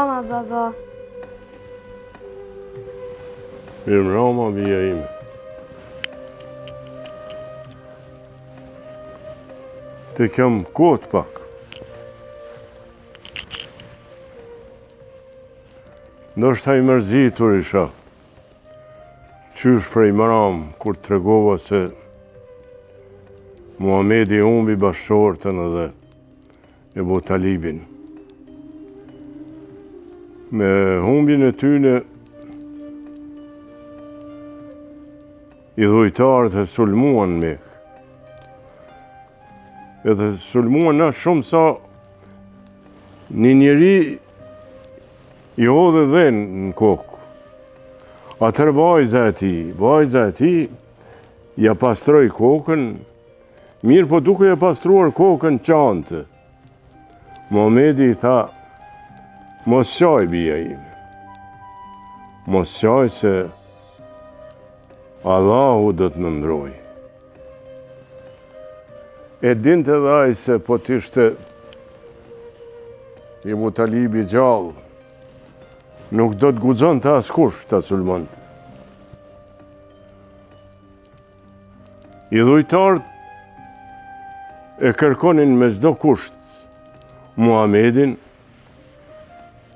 Mirëmbrama, baba. Mirëmbrama, bija ime. Të kem kot pak. Ndoshta i mërzitur isha. Qysh prej mram, kur tregova se Muhamedi humbi bashkëshorten edhe Ebu Talibin. Me humbjen e tyne, idhujtarët e sulmuan Mekë. Edhe sulmuan aq shumë sa një njeri i hodhi dhenë në kokë. Atëherë vajza e tij, vajza e tij, ia pastroi kokën, mirëpo duke ia pastruar kokën qante. Muhamedi i tha, mos qaj bija ime, mos qaj se Allahu do të më mbrojë. E dinte dhe ai se po të ishte Ebu Talibi gjallë, nuk do të guxonte askush ta sulmonte. Idhujtarët e kërkonin me çdo kusht Muhamedin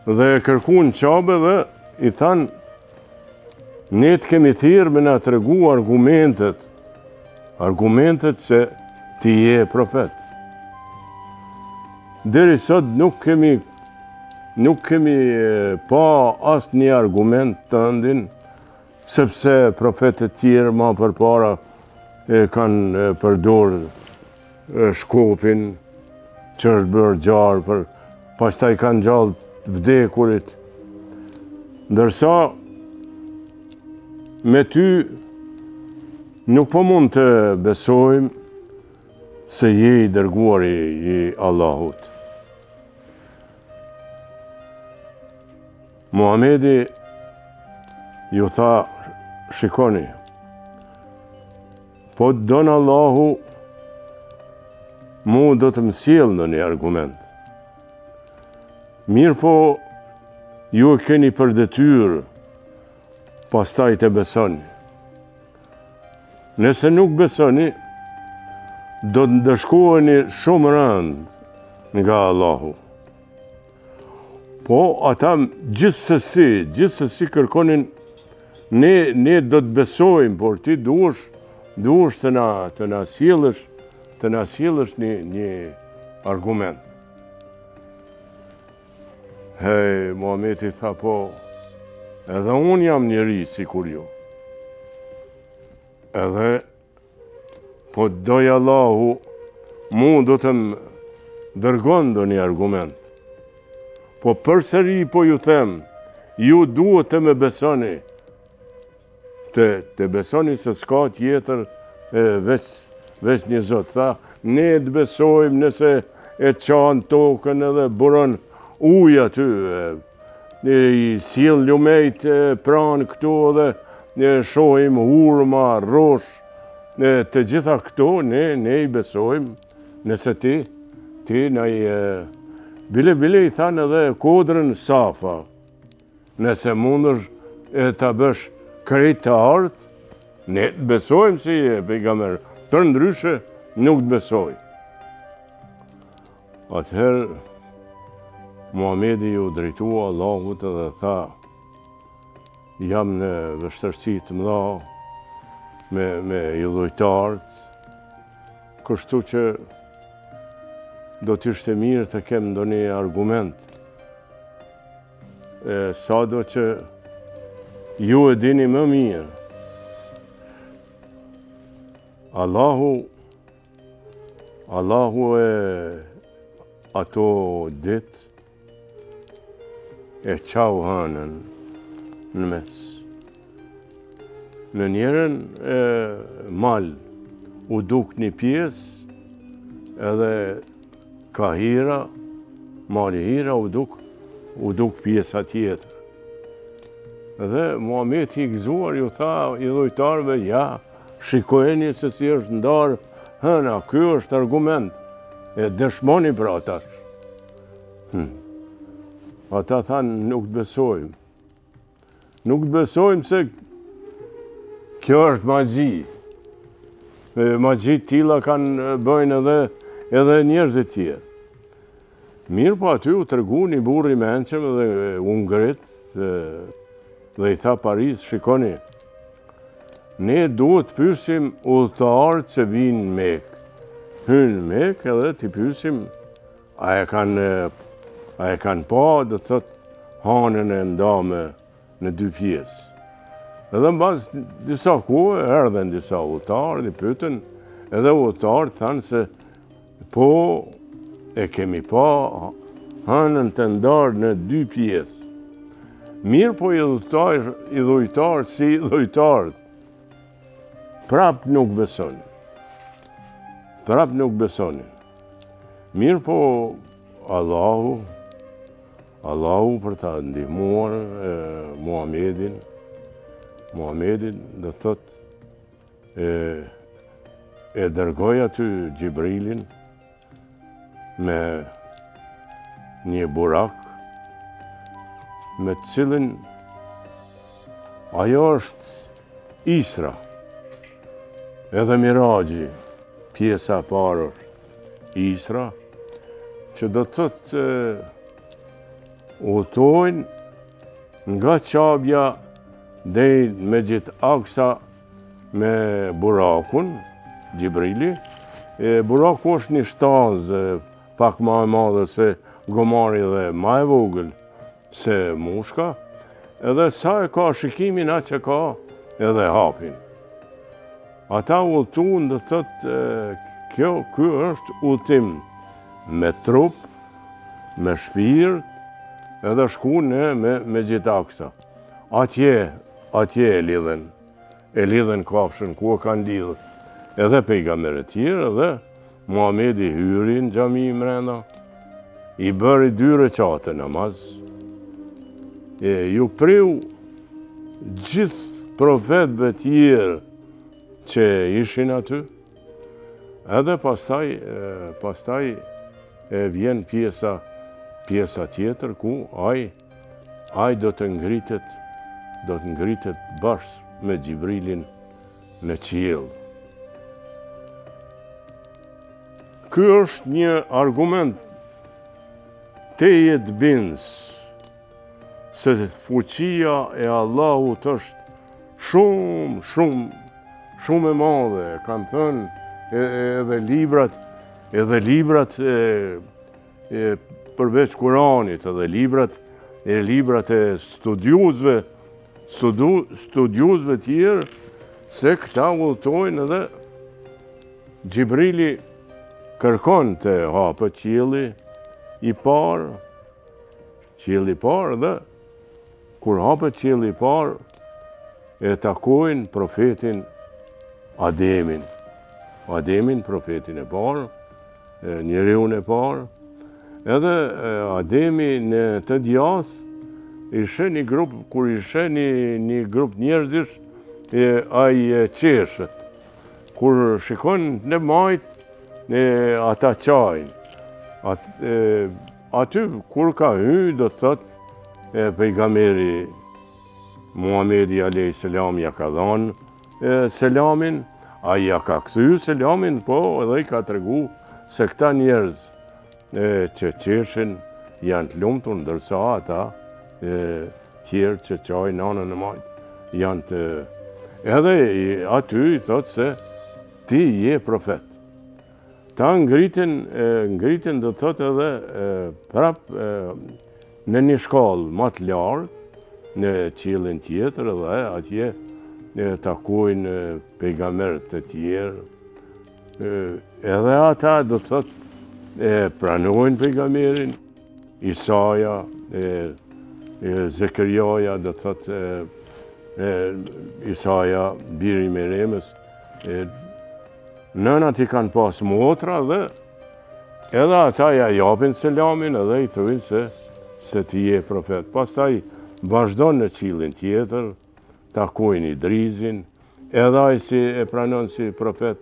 dhe e kërkuan n'Qabe dhe i thanë ne të kemi thirrë me na tregu argumentet, argumentet se ti je profet. Deri sot nuk kemi nuk kemi pa asnjë argument tëndin, sepse profetët tjerë ma përpara e kanë përdorë shkopin që është bërë gjarpër, pastaj kanë gjallë të vdekurit. Ndërsa me ty nuk po mund të besojmë se je i dërguari i Allahut. Muhamedi ju tha, shikoni, Po të don Allahu, mu do të më sjellë ndonjë argument. Mirëpo, ju e keni për detyrë, pastaj të besoni. Nëse nuk besoni, do të ndëshkoheni shumë rëndë nga Allahu. Po, ata gjithsesi, gjithsesi kërkonin, ne, ne do të besojmë, por ti duhesh, duhesh të na, të na sjellësh, të na sjellësh një, një argument. Hej, Muhameti tha, po, edhe unë jam njeri sikur ju. Edhe Po të dojë Allahu, mu do të më dërgon ndonjë argument. Po përsëri po ju them, ju duhet të më besoni, të, të besoni se s'ka tjetër e, veç, veç një Zot. Tha, ne të besojmë nëse e çan tokën edhe buron ujë aty, e, e, i sjell lumejt pranë këtu edhe e shohim hurma, rrush, e, të gjitha këto ne, ne i besojmë nëse ti, ti na i, bile bile i thanë edhe kodrën Safa, nëse mundesh e ta bësh krejt të artë, ne të besojmë se je pejgamber, përndryshe nuk të besojmë. Atëherë, Muhamedi iu drejtua Allahut edhe tha, jam në vështirësi të mëdha me, me idhujtarët, kështu që do të ishte mirë të kem ndonjë argument. E, sado që ju e dini më mirë, Allahu Allahu e ato ditë e çau hënën në mes. Në njërën e, mal u duk një pjesë edhe ka Hira, mali Hira u duk, u duk pjesa tjetër. Dhe Muhameti i gëzuar ju tha idhujtarëve, ja, Shikojeni se si është ndarë hëna, ky është argument, e dëshmoni pra tash. Hmm. Ata thanë nuk të besojmë. Nuk të besojmë se kjo është magji. Magji të tilla kanë bëjnë edhe edhe njerëzit tjerë. Mirëpo aty u tregu një burrë i mençëm dhe u ngrit dhe, dhe i tha parisë, shikoni, ne duhet të pysim udhëtarët që vijnë në Mekë. Hynë në Mekë edhe t'i pysim A e kanë a e kanë pa, do të thotë, hanën e ndame në dy pjesë. Edhe mbas disa kohë, erdhën disa udhëtarë, i pyetën, edhe udhëtarët thanë se po e kemi pa hanën të ndarë në dy pjesë. Mirëpo idhujtarët, idhujtarët si idhujtarët, prap nuk besonin. Prap nuk besonin. Mirëpo, Allahu, Allahu për ta ndihmuar Muhamedin, Muhamedin do të thotë e, e dërgoi aty Xhibrilin me një burak me të cilin ajo është Isra edhe Miraxhi Pjesa e parë është Isra, që do të thotë udhëtojnë nga Qabja deri në Mesxhid Aksa me Burakun, Xhibrili. E, Buraku është një shtazë pak ma e madhe se gomari dhe ma e vogël se mushka, edhe sa e ka shikimin aq e ka edhe hapin. Ata udhëtun do të thotë kjo ky është udhëtim me trup, me shpirt, edhe shkun në me Mesxhid Aksa. Atje, atje e lidhen, e lidhen kafshën ku e kanë lidhur edhe pejgamberët tjerë edhe Muhamedi hyri në xhami mrenda, i bëri dy reqate namaz, e ju priu gjithë profetëve tjerë që ishin aty, edhe pastaj, pastaj e vjen pjesa, pjesa tjetër ku ai, ai do të ngritet, do të ngritet bashkë me Xhibrilin në qiell. Ky është një argument tejet bindës se fuqia e Allahut është shumë, shumë, shumë e madhe. Kanë thënë edhe librat, edhe librat e, e përveç Kuranit, edhe librat e librat e studiuesve Studu, studiuesve tjerë se këta udhëtojnë edhe Xhibrili kërkon të hapet qielli i parë, qielli i parë dhe kur hapet qielli i parë e takojnë profetin Ademin. Ademin, profetin e parë, njeriun e parë, edhe Ademi në të djathtë, i sheh një grup, kur i sheh një, një grup njerëzish, e, ai e qeshet. Kur shikon në majtë, e, ata qajnë. At, e, aty, kur ka hy, do të thotë, e, pejgamberi Muhamedi a.s. ja ka dhanë selamin, ai ja ka kthy selamin, po edhe i ka tregu se këta njerëz e, që qeshin janë të lumtur, ndërsa ata e, tjerë që qajnë në anën e majtë janë të... Edhe aty i thotë se ti je profet. Ta ngritën, ngritën do të thotë edhe prap në një shkallë ma të lartë, në qiellin tjetër dhe atje e takojnë pejgamberët të tjerë. Edhe ata do të thotë e pranojnë pejgamberin, Isaja, e, e Zekeriaja, do të thotë e, e, Isaja, biri i Meremës, e, nënat i kanë pas motra dhe Edhe ata ja japin selamin edhe i thujnë se, se ti je profet. Pastaj vazhdon në qiellin tjetër, takojnë Idrizin, edhe ai si e pranon si profet,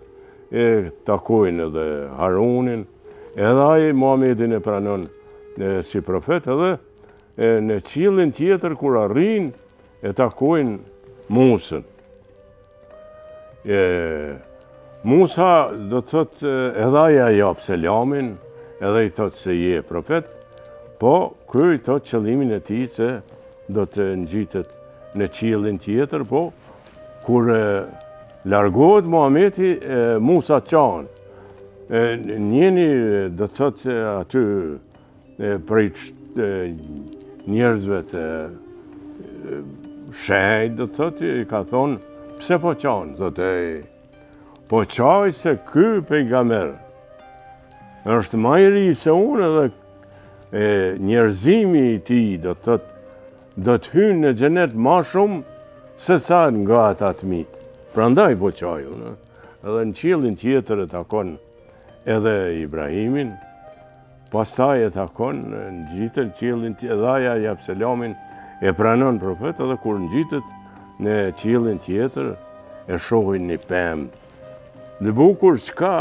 e takojnë edhe Harunin, edhe ai Muhamedin e pranon e, si profet, edhe. E në qiellin tjetër kur arrijnë e takojnë Musën. E, Musa do të thotë edhe ai ia jap selamin, edhe i thotë se je profet, po ky i thotë qëllimin e tij se do të ngjitet në qiellin tjetër, po kur largohet Muhameti, Musa qan. Njëni do të thotë aty prej njerëzve të shenjtë, do të thotë, i ka thonë, pse po qan, thotë, po qaj se ky pejgamber është ma i ri se unë edhe e njerëzimi i tij, do të thotë, do të hynë në xhenet ma shumë se sa nga ata të mitë. Prandaj po qaj unë, edhe në qiellin tjetër e takon edhe Ibrahimin, pastaj e takon ngjitet në qiellin tjetër, edhe ai ia jep selamin, e pranon profet edhe kur ngjitet në qiellin tjetër, e shohin një pemë. Të bukur çka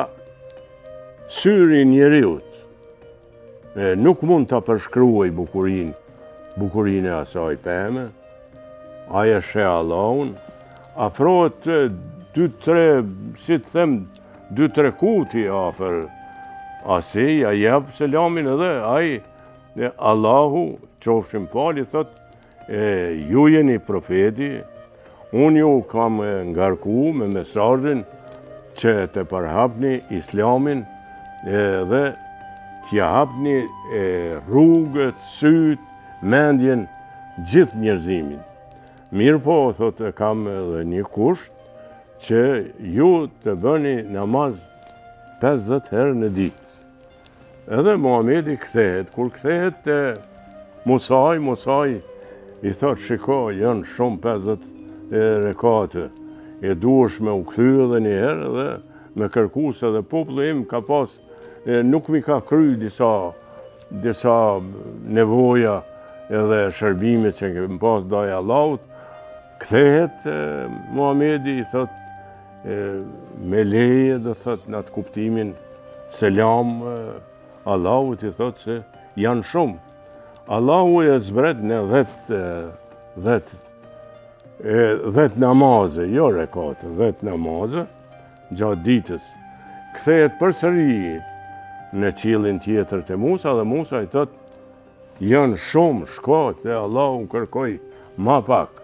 syri i njeriut, e, nuk mund ta përshkruaj bukurinë, bukurinë e asaj peme, ai e sheh Allahun, afrohet dy tre, si të them, dy tre kuti afër asaj, ia jep selamin edhe ai, Allahu, qofshim falë, i thot, E, ju jeni profeti, unë ju kam ngarku me mesazhin që të përhapni islamin dhe t'ia hapni rrugët, sytë, mendjen, gjithë njerëzimit. Mirëpo, thotë, kam edhe një kusht që ju të bëni namaz 50 herë në ditë. Edhe Muhamedi kthehet, kur kthehet te Musai, Musai i thot, shiko, janë shumë 50 rekate, e duhesh me u kthy edhe një herë dhe me kërku se edhe populli im ka pas, e, nuk m'i ka kry disa, disa nevoja edhe shërbime që kem pas ndaj Allahut, kthehet Muhamedi i thot, me leje do thot në atë kuptimin selam Allahut i thot se janë shumë. Allahu e zbret në dhet, dhet, dhet namaze, jo rekate, dhet namaze, gjatë ditës. Kthehet përsëri në qiellin tjetër te Musa dhe Musa i thot janë shumë, shko te Allahu kërkoj ma pak.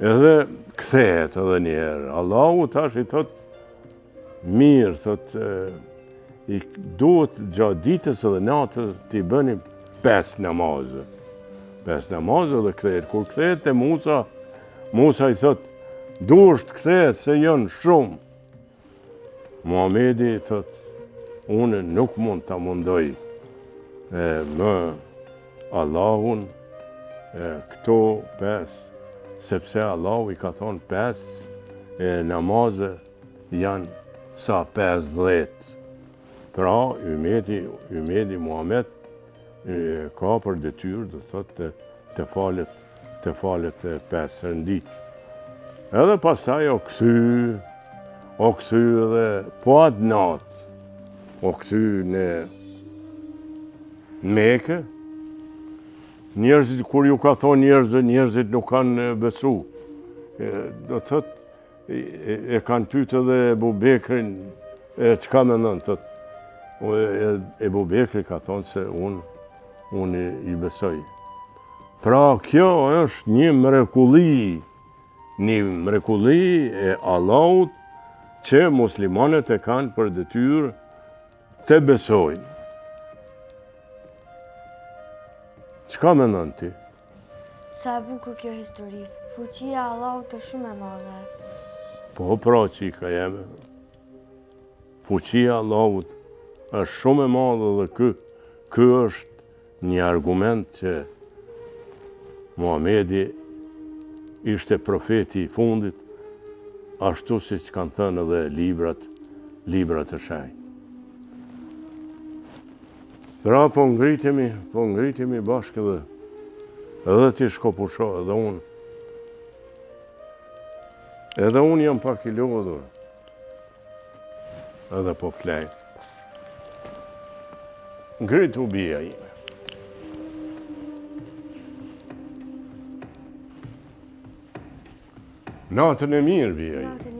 Edhe kthehet edhe një herë. Allahu tash i thot mirë, thot i duhet gjatë ditës edhe natës t'i bëni pesë namaze. Pesë namaze dhe kthehet. Kur kthehet te Musa, Musa i thot duhesh të kthehet se janë shumë. Muhamedi thot, unë nuk mund ta mundoj e, më Allahun e, këto pes, sepse Allahu i ka thonë pes e, namaze janë sa 50. Pra, ymeti, ymeti Muhammed e, ka për detyrë, do thot, të, të falet të falet pesë herë në ditë. Edhe pastaj o kthy, o kthy edhe po atë natë, o kthy në Mekë, njerëzit, kur ju ka thonë njerëzit, njerëzit nuk kanë besu. Do të thotë, E kanë pyet edhe Ebu Bekrin, e çka mendon, thot. Ebu Bekri ka thonë se unë unë i besoj. Pra kjo është një mrekulli, një mrekulli e Allahut që muslimanët e kanë për detyrë të besojnë. Çka mendon ti? Sa e bukur kjo histori. Fuqia e Allahut është shumë e madhe. Po pra çika jeme. Fuqia e Allahut është shumë e madhe dhe ky ky është një argument që Muhamedi ishte profeti i fundit, ashtu siç kanë thënë edhe librat, librat e shenjtë. Pra po ngritemi, po ngritemi bashkë dhe edhe ti shko pusho edhe unë. Edhe unë jam pak i lodhur. Edhe po flej. Ngritu bija ime. Natën e mirë, bijë. Natën e mirë.